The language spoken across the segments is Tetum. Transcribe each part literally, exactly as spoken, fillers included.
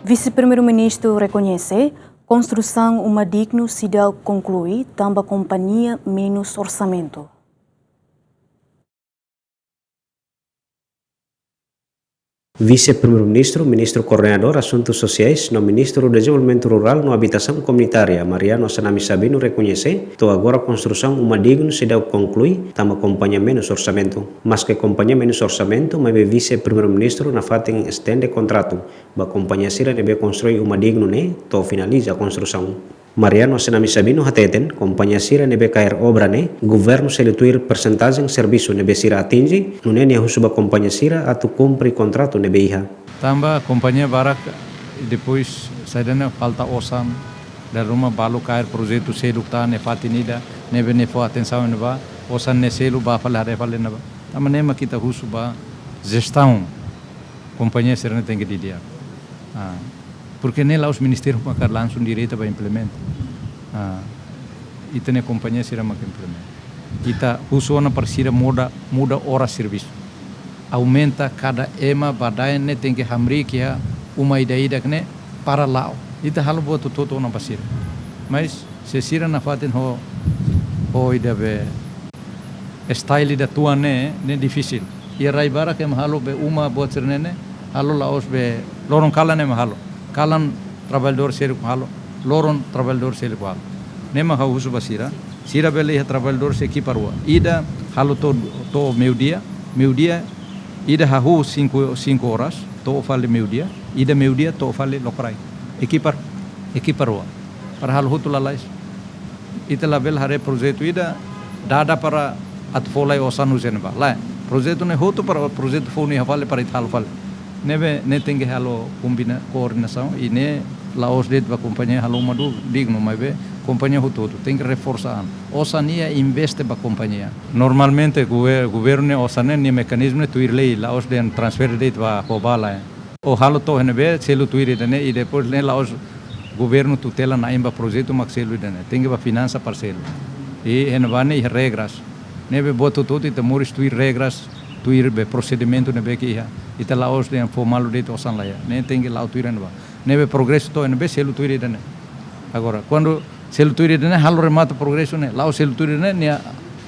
Vise-Primeiru-Ministru rekoñese konstrusaun uma dignu seidauk konklui tanba kompañia menus orsamentu. Vise-Primeiru-Ministru, Ministru Koordenadór Asuntus Sosiais no Ministru Dezenvolvimentu Rurál no Abitasaun Komunitária, Mariano Assanami Sabino rekoñese, to'o agora konstrusaun uma dignu seidauk konklui tanba kompañia menus orsamentu. Maske kompañia menus orsamentu, maibé Vise-Primeiru-Ministru nafatin estende kontratu ba kompañia sira ne'ebé konstrui uma dignu ne'e to'o finaliza konstrusaun. Mariano Assanami Sabino hateten, kompañia sira ne'ebé kaer obra ne'e, governu selu tuir persentajen servisu ne'ebé sira atinje, nune'e nia husu ba kompañia sira atu kumpre kontratu ne'ebé iha. Tanba kompañia barak, depois saida ne'e falta osan, dala ruma balu kaer projetu seluk tan ne'e fatin ida, ne'ebé nia fó atensaun ne'ebá, osan ne'e selu bá fali haree fali ne'ebá. Tanba ne'e mak ita husu ba jestaun kompañia sira-ne'e tenke didi'ak. Ah, porke ne'e la'ós ministériu maka langsung direta bá implementa. Ah, ita-nia kompañia sira maka implementa. Ita husu ona para sira muda, muda oras servisu. Aumenta kada ema badaen ne'e tenke hamriik iha uma ida-idak ne'e para la'o. Ita halo buat hotu-hotu ona ba sira. Mas se sira nafatin ho, ho ida be style ida tuan ne'e, ne'e difisil. Iha rai barak ema halo be uma buat sira-ne'e ne'e, halo la'ós be loron kalan ema halo. Kalan traballadór seluk halo, loron traballadór seluk halo. Ne'e mak ha'u husu ba sira, sira bele iha traballadór sei ekipa rua. Ida halo to'o, to'o meiudia, meiudia, ida hahú cinco, cinco horas, to'o fali meiudia, ida meiudia, to'o fali lokraik. Ekipa, ekipa rua. Para halo hotu lalais. Ita labele haree projetu ida dada para atu fó lai osan husi ne'ebá. Lae, projetu ne'e hotu para projetu fó nia fali para ita halo fali. Ne'ebé ne'e tenke halo kombina, koordenasaun, i ne'e la'ós de'it ba kompañia halo uma du-, dignu, maibé kompañia hotu-hotu tenke reforsa an. Osan ne'e investe ba kompañia. Normalmente gover-, governu ne'e osan ne'e nia mekanizmu ne'e tuir lei, la'ós dehan transfere de'it ba Cobala, eh. Ó halo to'o iha ne'ebé, selu tuir ida-ne'e, i depois ne'e la'ós governu tutela na'in ba projetu mak selu ida-ne'e. Tenke ba finansa para selu. I iha ne'ebá ne'e iha regras. Ne'ebé buat hotu-hotu ita moris tuir regras, tuir be prosedimentu ne'ebé ke iha. Ita la'ós dehan fó malu de'it osan laiha. Ne'e tenke la'o tuir ne'ebá. Ne'ebé progresu to'o iha ne'ebé, selu tuir ida-ne'e. Agora, kuandu selu tuir ida-ne'e, halo remata progresu ne'e, la'o selu tuir ida-ne'e, nia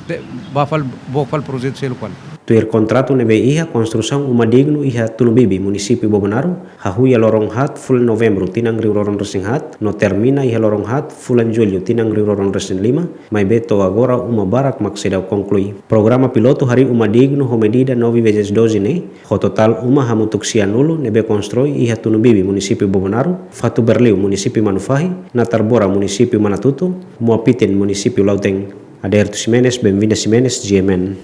te-, bá fali, book fali projetu seluk fali. Tuir kontratu ne'ebé iha, konstrusaun uma dignu iha Tunubibi, munisípiu Bobonaro, hahú iha loron haat fulan Novembru tinan rihun rua ruanulu resin haat, no termina iha loron haat fulan Jullu tinan rihun rua ruanulu resin lima, maibé to'o agora uma barak mak seidauk konklui. Programa pilotu harii uma dignu ho medida nove vezes doze ne'e, ho totál uma hamutuk sianulu ne'ebé konstrui iha Tunubibi, munisípiu Bobonaro, Fatuberliu, munisípiu Manufahi, Natarbora, munisípiu Manatuto, Muapitin, munisípiu Lautém. Aderto Ximenes, Benvinda Ximenes, G M N.